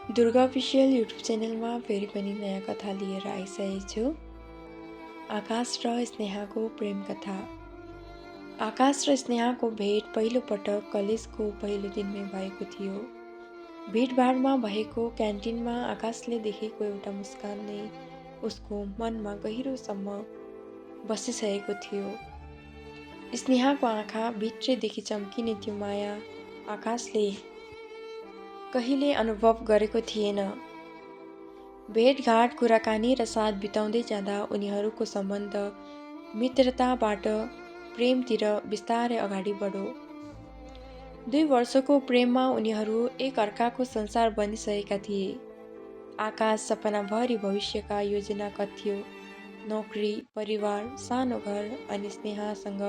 Durga official YouTube च्यानलमा फेरि पनि नयाँ कथा लिएर आइसकेको छु। आकाश र स्नेहाको प्रेम कथा। आकाश र स्नेहाको भेट पहिलोपटक कलेजको पहिलो दिनमै भएको थियो। भिडभाडमा भएको क्यान्टिनमा आकाशले देखेको एउटा मुस्कानले उसको मनमा गहिरोसम्म बसिसकेको थियो। स्नेहाको आँखा भित्रैदेखि चम्किने त्यो माया आकाशले कहिले अनुभव गरेको थिएन। भेटघाट, कुराकानी र साथ बिताउँदै जाँदा उनीहरूको सम्बन्ध मित्रताबाट प्रेमतिर बिस्तारै अगाडि बढ्यो। 2 वर्षको प्रेममा उनीहरू एक अर्काको संसार बनिसकेका थिए। आकाश सपनाभरि भविष्यका योजना कथ्यो। नोकरी, परिवार, सानो घर अनि स्नेहासँग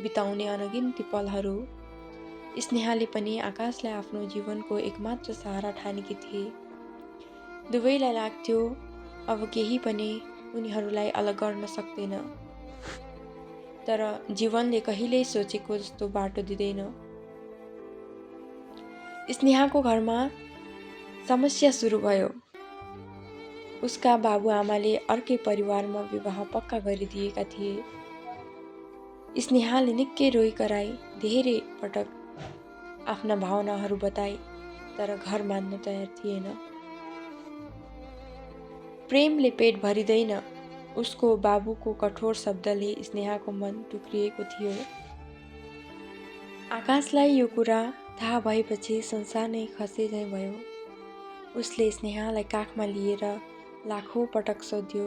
बिताउने अनगिन्ती पलहरू। स्नेहाले पनि आकाशलाई आफ्नो जीवनको एकमात्र सहारा ठानेकी थिए। दुवैलाई लाग्थ्यो अब केही पनि उनीहरूलाई अलग गर्न सक्दैन। तर जीवनले कहिल्यै सोचेको जस्तो बाटो दिँदैन। स्नेहाको घरमा समस्या सुरु भयो। उसका बाबुआमाले अर्कै परिवारमा विवाह पक्का गरिदिएका थिए। स्नेहाले निकै रोइ कराई, धेरै पटक आफ्ना भावनाहरू बताए, तर घर मान्न तयार थिएन। प्रेमले पेट भरिँदैन। उसको बाबुको कठोर शब्दले स्नेहाको मन टुक्रिएको थियो। आकाशलाई यो कुरा थाहा भएपछि संसार नै खसे झैँ भयो। उसले स्नेहालाई काखमा लिएर लाखौँ पटक सोध्यो,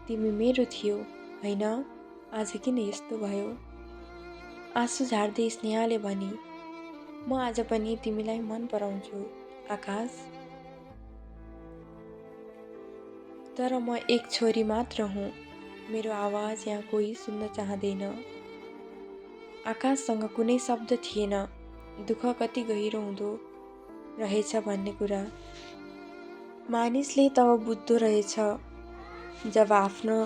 तिमी मेरो थियो, होइन? आज किन यस्तो भयो? आँसु झार्दै स्नेहाले भनी, म आज पनि तिमीलाई मन पराउँछु आकाश। तर म एक छोरी मात्र हुँ। मेरो आवाज यहाँ कोही सुन्न चाहँदैन। आकाशसँग कुनै शब्द थिएन। दुःख कति गहिरो हुँदो रहेछ भन्ने कुरा मानिसले तब बुझ्दो रहेछ जब आफ्नो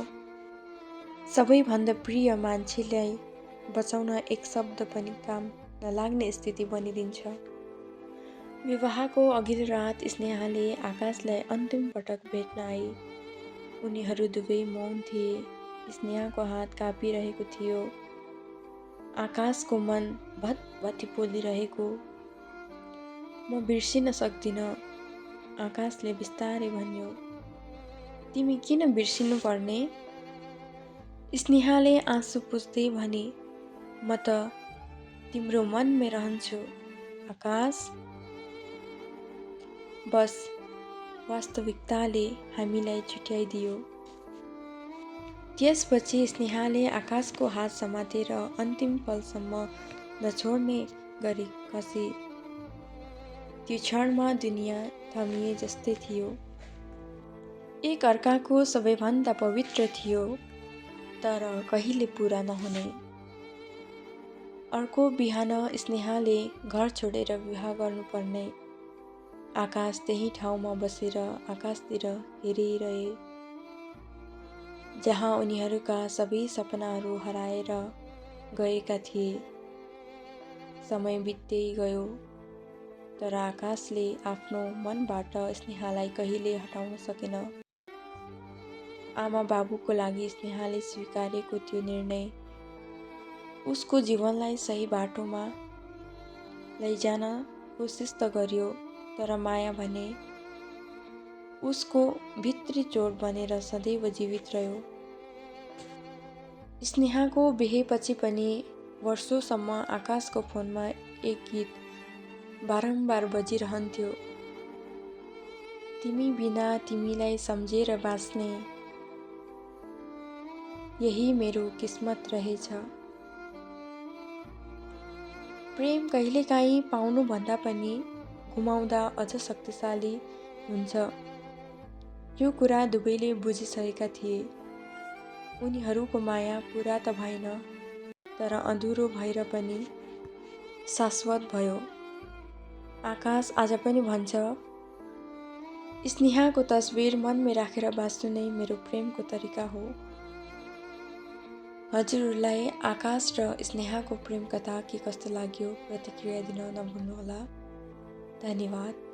सबैभन्दा प्रिय मान्छेलाई बचाउन एक शब्द पनि काम नलाग्ने स्थिति बनिदिन्छ। विवाहको अघिल्लो रात स्नेहाले आकाशलाई अन्तिम पटक भेट्न आई। उनीहरू दुवै मौन थिए। स्नेहाको हात काँपिरहेको थियो। आकाशको मन भत्भती पोलिरहेको। म बिर्सिन सक्दिन, आकाशले बिस्तारै भन्यो। तिमी किन बिर्सिनु पर्ने? स्नेहाले आँसु पुछ्दै भने, म त तिम्रो मनमै रहन्छु आकाश। बस वास्तविकताले हामीलाई छुट्याइदियो। त्यसपछि स्नेहाले आकाशको हात समातेर अन्तिम पलसम्म नछोड्ने गरी कसी। त्यो क्षणमा दुनियाँ थमिए जस्तै थियो। एक अर्काको सबैभन्दा पवित्र थियो, तर कहिले पुरा नहुने। अर्को बिहान स्नेहाले घर छोडेर विवाह गर्नुपर्ने। आकाश त्यही ठाउँमा बसेर आकाशतिर हेरिरहे, जहाँ उनीहरूका सबै सपनाहरू हराएर गएका थिए। समय बित्दै गयो, तर आकाशले आफ्नो मनबाट स्नेहालाई कहिल्यै हटाउन सकेन। आमा बाबुको लागि स्नेहाले स्वीकारेको त्यो निर्णय उसको जीवनलाई सही बाटोमा लैजान कोसिस त गर्यो, तर माया भने उसको भित्री चोट बनेर सदैव जीवित रह्यो। स्नेहाको बिहेपछि पनि वर्षौंसम्म आकाशको फोनमा एक गीत बारम्बार बजिरहन्थ्यो। तिमी बिना तिमीलाई सम्झेर बाँच्ने, यही मेरो किस्मत रहेछ। प्रेम कहिलेकाहीँ पाउनुभन्दा पनि गुमाउँदा अझ शक्तिशाली हुन्छ। यो कुरा दुवैले बुझिसकेका थिए। उनीहरूको माया पुरा त भएन, तर अधुरो भएर पनि शाश्वत भयो। आकाश आज पनि भन्छ, स्नेहाको तस्बिर मनमै राखेर बाँच्नु नै मेरो प्रेमको तरिका हो। हजुरहरूलाई आकाश र स्नेहाको प्रेम कथा के कस्तो लाग्यो प्रतिक्रिया दिन नभुल्नुहोला। धन्यवाद।